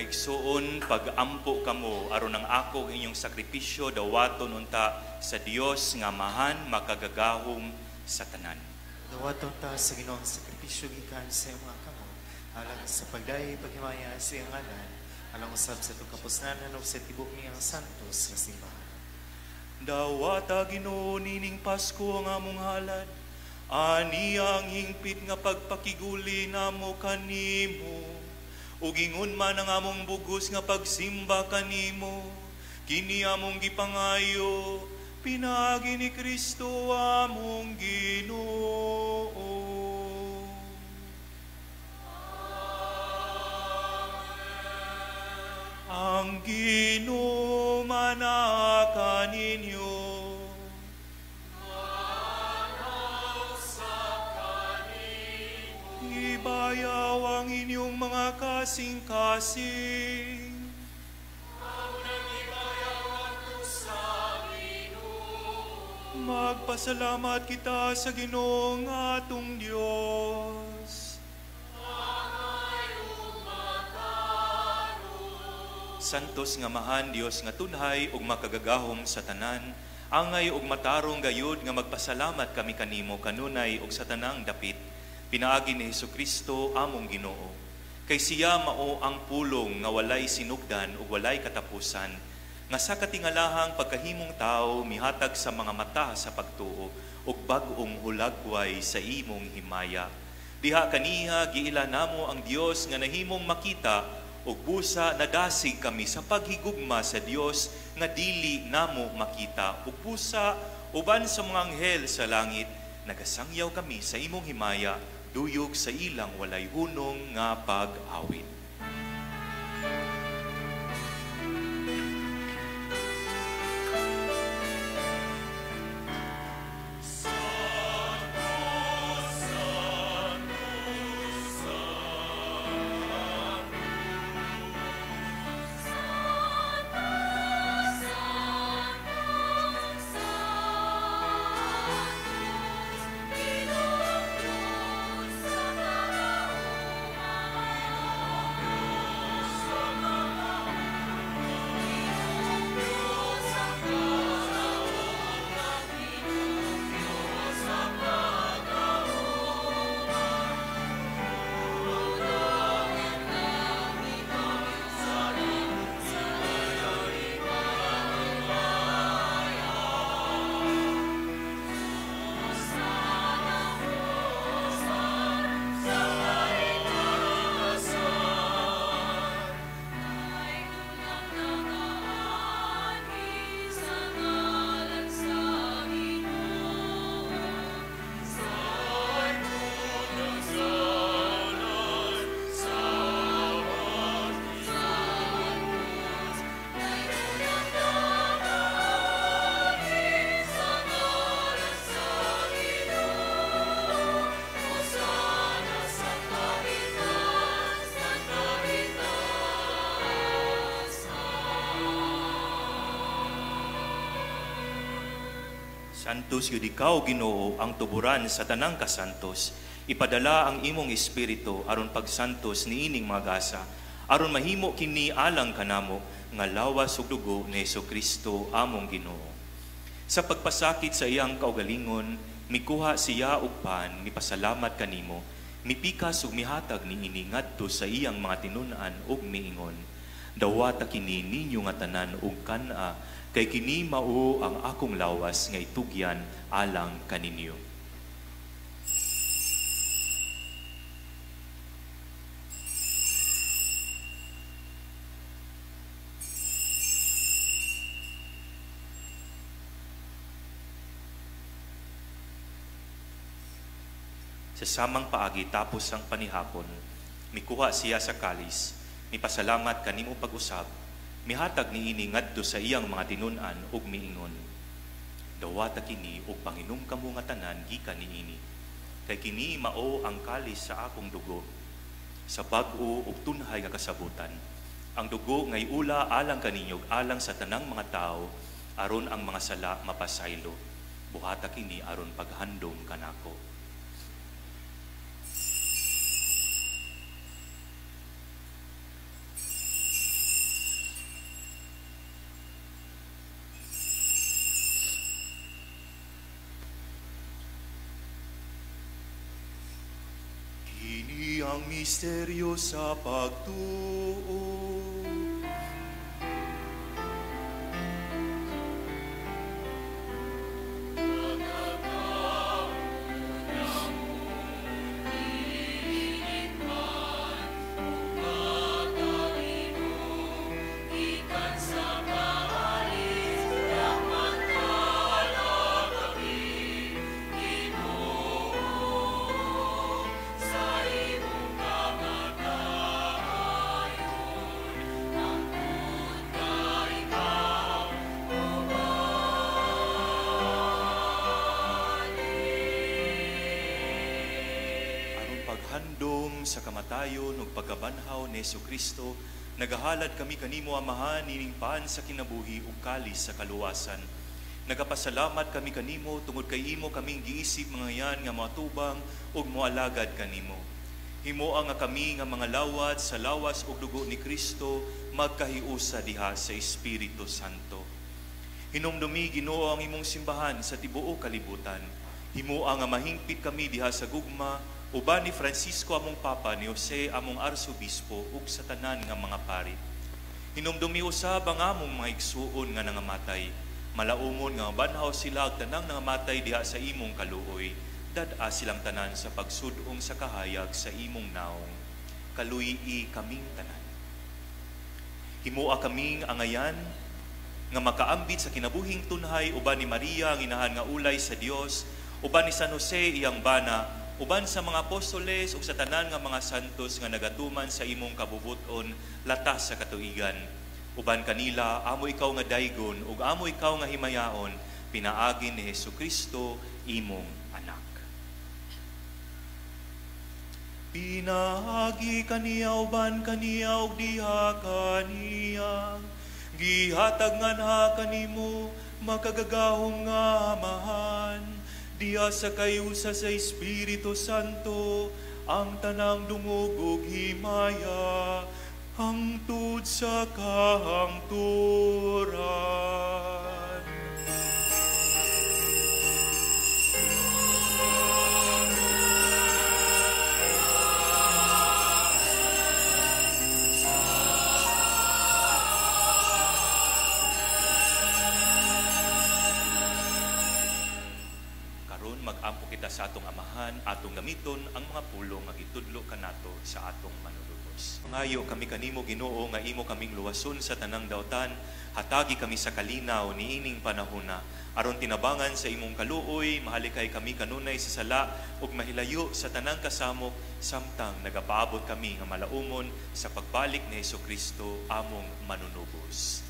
Mga igsoon, pag-ampo kamo aron ang ako ug inyong sakripisyo dawaton unta sa Dios nga Amahan makagagahom sa tanan. Dawaton ta sa Ginoong sakripisyo gikan sa iyong mga kamot, alang sa pagdayi paghimaya sa iyang ngalan, alang usab sa atong kapusnanan ug sa tibok niyang santos nga simbahan. Dawata Ginoo nining Pasko ang among halad, ani ang hingpit nga pagpakiguli namo kanimo. Ug ingon man ang among bugos nga pagsimba kanimo, kini among gipangayo, pinaagi ni Kristo among Ginoo. Amen. Ang Ginoo manaka ninyo. Ibayaw ang inyong mga kasing-kasing. Magpasalamat kita sa Ginoong atong Diyos. Santos nga Amahan, Dios nga tunhay ug makagagahom sa tanan, angay ug matarong gayud nga magpasalamat kami kanimo kanunay ug sa tanang dapit, pinaagi ni Hesukristo among Ginoo. Kay siya mao ang pulong nga walay sinugdan ug walay katapusan, nga sa katingalahang pagkahimong tao mihatag sa mga mata sa pagtuo ug bag-ong hulagway sa imong himaya. Diha kaniha giila namo ang Dios nga nahimong makita ug busa nadasig kami sa paghigugma sa Dios nga dili namo makita, ug busa uban sa mga anghel sa langit nagasangyaw kami sa imong himaya duyog sa ilang walay hunong nga pag-awit. Santos yun ikaw, Ginoo, ang tuburan sa tanang kasantos. Ipadala ang imong espiritu aron pagsantos niining mga gasa, aron mahimo kini alang kanamo nga lawas ug dugo ni Hesukristo among Ginoo. Sa pagpasakit sa iyang kaugalingon, mikuha siya og pan, mipasalamat kanimo, mipikas ug mihatag niini ngadto sa iyang mga tinun-an ug miingon, dawata kini ninyo nga tanan ug kan-a, kay kini mao ang akong lawas nga itugyan alang kaninyo. Sa samang paagi tapos ang panihapon, mikuha siya sa kalis, mipasalamat kanimo pag-usab, mihatag niini ngadto sa iyang mga tinun-an ug miingon, dawata kini ug panginom kamo nga tanan gikan niini, kay kini mao ang kalis sa akong dugo, sa bag-o ug tunhay nga kasabutan. Ang dugo ngay ula alang kaninyo ug alang sa tanang mga tawo, aron ang mga sala mapasaylo. Buhata kini aron paghandom kanako. ang misteryo sa pagtuo. Paghandom sa kamatayon ug pagkabanhaw ni Hesukristo, nagahalad kami kanimo, Amahan, nining paan sa kinabuhi ug kalis sa kaluwasan. Nagapasalamat kami kanimo tungod kay imo kaming giisip mga yan nga moatubang ug moalagad kanimo. Himoa nga kami nga mga lawat sa lawas ug dugo ni Kristo magkahiusa diha sa Espiritu Santo. Hinumdumi, Ginoo, ang imong simbahan sa tibuok kalibutan. Himoa nga mahingpit kami diha sa gugma uban ni Francisco among Papa, ni Jose among Arsobispo, ug sa tanan nga mga pari. Hinumdumi usab ang among mga igsuon nga nangamatay. Malaumon nga mabanhaw sila ug tanang nangamatay diha sa imong kaluoy. Dad-a silang tanan sa pagsud-ong sa kahayag sa imong naong. Kaluyi kaming tanan. Himoa kaming angayan nga makaambit sa kinabuhing tunhay uban ni Maria ang inahan nga ulay sa Dios, uban ni San Jose iyang bana, uban sa mga apostoles ug sa tanan nga mga santos nga nagatuman sa imong kabubut-on latas sa katuigan. Uban kanila amo ikaw nga daygon ug amo ikaw nga himayaon, pinaagi ni Hesukristo imong anak. Pinaagi kaniya uban kaniya ug diha kaniya, gihatag nganha kanimo makagagahom nga Amahan, diha sa kayusa sa Espiritu Santo, ang tanang dungog ug himaya, hangtod sa kahangturan. Mag-ampo kita sa atong Amahan, atong gamiton ang mga pulong nga gitudlo kanato sa atong manunubos. Pangayo kami kanimo, Ginoo, nga imo kaming luwason sa tanang dautan, hatagi kami sa kalinaw niining panahona, aron tinabangan sa imong kaluoy, mahalikay kami kanunay sa sala ug mahilayo sa tanang kasamok, samtang nagapaabot kami nga malaumon sa pagbalik ni Hesukristo among manunubos.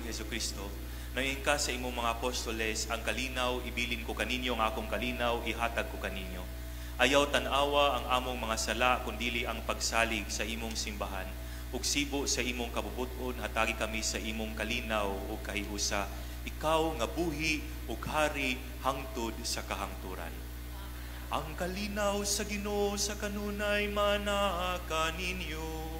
Jesucristo, nangin ka sa imong mga apostoles, ang kalinaw, ibilin ko kaninyo ang akong kalinaw, ihatag ko kaninyo. Ayaw tan-awa ang among mga sala, kundili ang pagsalig sa imong simbahan. Ug sibo sa imong kabubut-on, hatagi kami sa imong kalinaw ug kahiusa. Ikaw nga buhi ug hari hangtod sa kahangturan. Ang kalinaw sa Ginoo sa kanunay manaa kaninyo.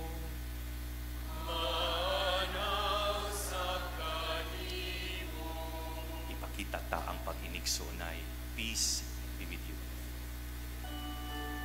Ipakita ta ang pag-inigsoonay. Peace be with you. Amen.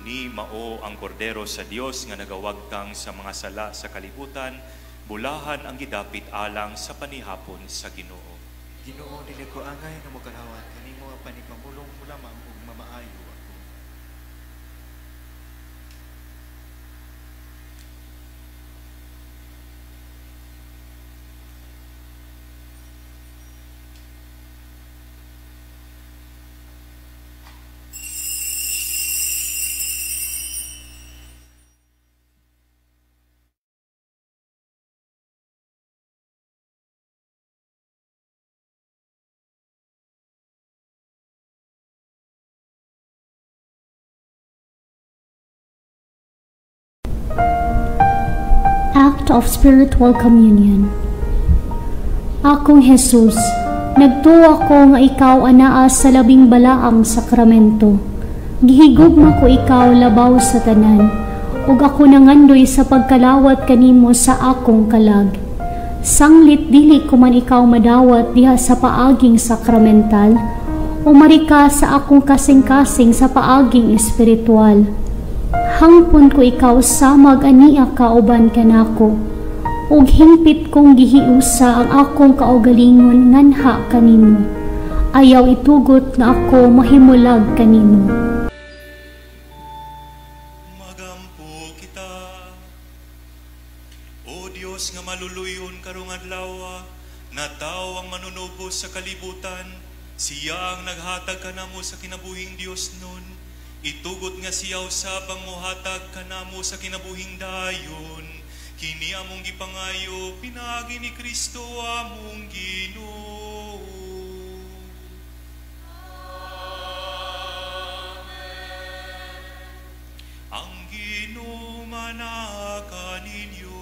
Kini mao ang kordero sa Dios nga nagawagtang sa mga sala sa kalibutan, bulahan ang gidapit alang sa panihapon sa Ginoo. Ginoo, dili ko angay nga mokalawat kanimo, apan ipamulong mo lamang ug mamaayo ako. Act of Spiritual Communion. Akong Jesus, nagtuwa ko nga ikaw anaa sa labing balaang sakramento. Gihigugma ko ikaw labaw sa tanan, ug ako nangandoy sa pagkalawat kanimo sa akong kalag. Sanglit dili ko man ikaw madawat diha sa paaging sakramental, umari ka sa akong kasing-kasing sa paaging espiritual. Hangpon ko ikaw samag ania kauban kanako, ug hingpit kong gihiusa ang akong kaugalingon nganha kanimo. Ayaw itugot nga ako mahimulag kanimo. Magampo kita, O Dios nga maluluyon karong adlaw, nataw ang manunubos sa kalibutan, siya ang naghatag kanamo sa kinabuhing Dios nun. Itugot nga siya usab ang mohatag kanamo sa kinabuhing dayon. Kini among gipangayo, pinaagi ni Kristo among Ginoo. Amen. Ang Ginoo manaka ninyo.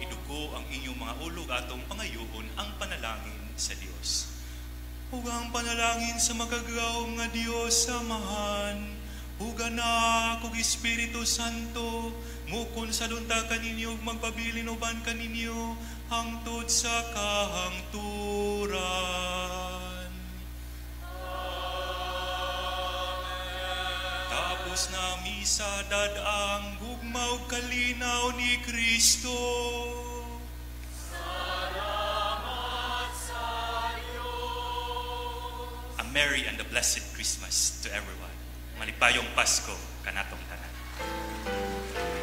Iduko ang inyong mga ulog atong pangayoon ang panalangin sa Dios. Ug ang panalangin sa makagagahom nga Dios Amahan, ug Anak ug Espiritu Santo, mukon sa lunta kaninyo ug magpabilin uban kaninyo hangtod sa kahangturan. Amen. Tapos na misa, dad-ang gugma ug kalinaw ni Kristo. A merry and a blessed Christmas to everyone. Malipayong Pasko kanatong tanan.